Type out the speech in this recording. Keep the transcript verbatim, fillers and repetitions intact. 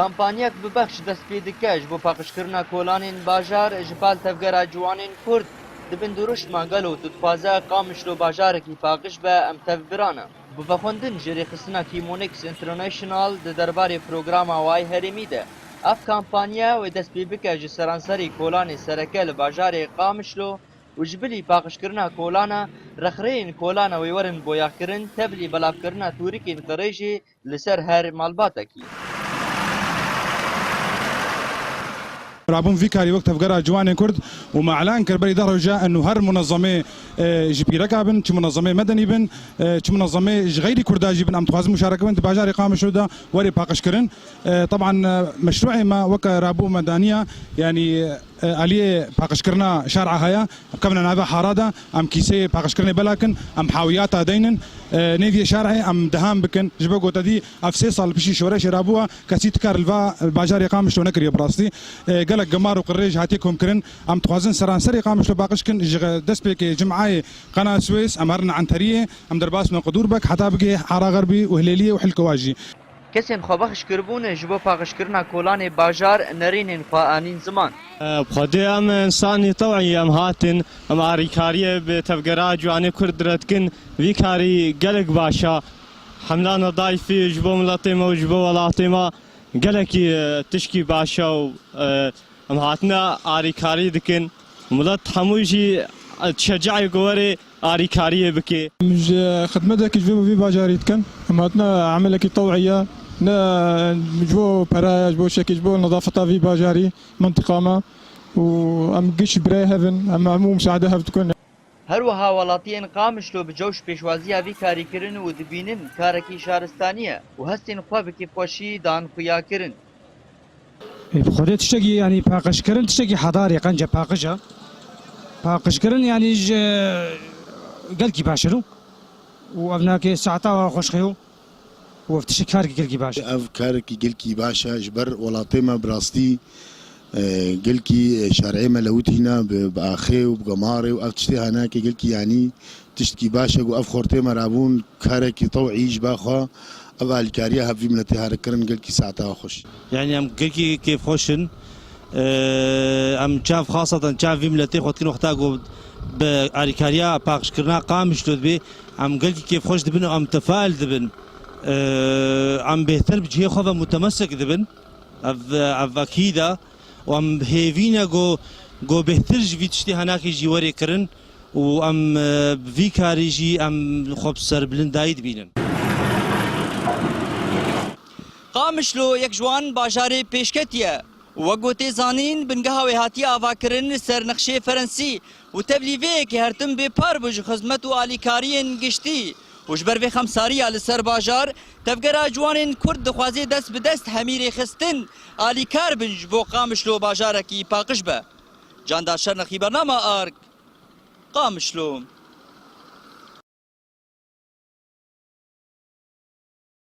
Kampanyek bi bexş dest pê dike ji bo paqijkirina kolanên bajar ji bal Tevgera Ciwanên Kurd. Di bin dirûşma gelo tu dixwaze Qamişlo bajarekî paqij be, em tev birane. Bi vexwendin ji rêxistina Kîmonîks International di derbarê programa Way Herêmî de, ev kampanya wê dest pê bike ji seranserî kolanê sereke li bajarê Qamişlo û ji bilî paqijkirina kolana, rexrêyên kolana wê werin boyaxkirin, tevlî belavkirina tûrikên qirêjê li ser her malbatekî. Rabûn vî karî wek Tevgera Ciwanên Kurd û me elan kir berî deh roja eno her munezemê, e, ji pîreka bin, çi munezemê medenî bin, e, çi munezemê ji xeyrî Kurda jî bin, em dixwazin muşareke bin di bajarê Qamişlo de werê paqijkirin. E, teban, e, meşrûê me weke rabû me daniya, yanî, e, aliyê paqijkirina şer'a heye, em kevine nave hara de, em kîseyê paqijkirinê belakin, em hawiyata deynin, e, nêviyê şer'ê em dehan bikin. Ji bo ku te dî ev sê sal piştî şoreşê rabûwa, kesî tikar li va bajarê Qamişlo nekiriye bi rastî. E, gelek gemar û qirêj hatiye komkirin. Em dixwazin seranserê Qamişlo paqij kin, ji destpêkê Cum'ayê Qena Swês, em herin Enteriyê, em derbas bin Qudûrbek, heta bigihê Hara Xerbî û Hilêliyê û Hilkowa jî. Kesên xwebexş kiribûn ji bo paqijkirina kolanê bajar nerînên xwe anîn ziman. Bi Xwedê em însanî tew'î em hatin, em arîkariyê bi Tevgera Ciwanê Kurd re dikin. Vî karî gelek baş e. Hemla nedayfî ji bo miletê me û ji bo welatê me gelekî, e, tişkî baş e û, e, em hatine arîkarî dikin. Milet hemû jî, e, dişeceyê ku werê arîkariyê bike. Em ji xidmetekî ji vê, vî bajarî dikin. Em hatine emelekî tew'î ye. Ne ji bo pere ye, ji bo şekî, ji bo nedafeta vî bajarî, mentiqa me. Û em giş birayê hev in. Em hemû misaade hev dikin. Her wiha welatiyên Qamişlo bi cewş pêşwaziya vî karî kirin û dibînin karekî şaristanî ye û hestên xwe bi kêfxweşî dan xuyakirin. Ê, bi Xwedê tiştekî, yanî paqijkirin tiştekî hedar e, qenc e, paqij e. Paqijkirin, yanî ji gelkî baş e û ev nake saeta xweş xeyo û ev tiştekî karekî gelkî baş e. Ev karekî gelkî baş e ji ber welatê me bi rastî, e, gelkî, e, şer'ê me lewitîne bi, bi axê û bi gemarê û ev tiştê hanake gelkî yanî tiştkî baş e ku ev xortê me rabûn karekî tew'î ji ba xwe ev alîkariya hev vî miletê hare kirin gelkî saeta xweş. Yanî em gelkî kêfxweş in. Ee, em çav xaseten çav vî miletê xwe dikin wexta ku bi alîkariya paqijkirina Qamişlo dibê, em gelkî kêfxweş dibin û em tefail dibin. Ee, em bêhtir bi cihê xwe ve mutemesik dibin. Ev, ev ekîd e. Û em hêvî ne ku, ku bêhtir ji vî tiştê henakê jî werê kirin û em, e, bi vî karî jî em xwe bi serbilindayî dibînin. Qamişlo yek ji wan bajarê pêşketî ye. Wek ku tê zanîn, bingeha wê hatiye avakirin li ser nexşê Ferensî û tevlî vê yekê her tim bêpar bû ji xizmet û alîkariyên giştî û ji ber vê xemsariya li ser bajar, Tevgera Ciwanên Kurd dixwaze dest bi dest hemî rêxistin alîkar bin ji bo Qamişlo bajarekî paqij be. Candar Şernexî, Bernama Ark, Qamişlo.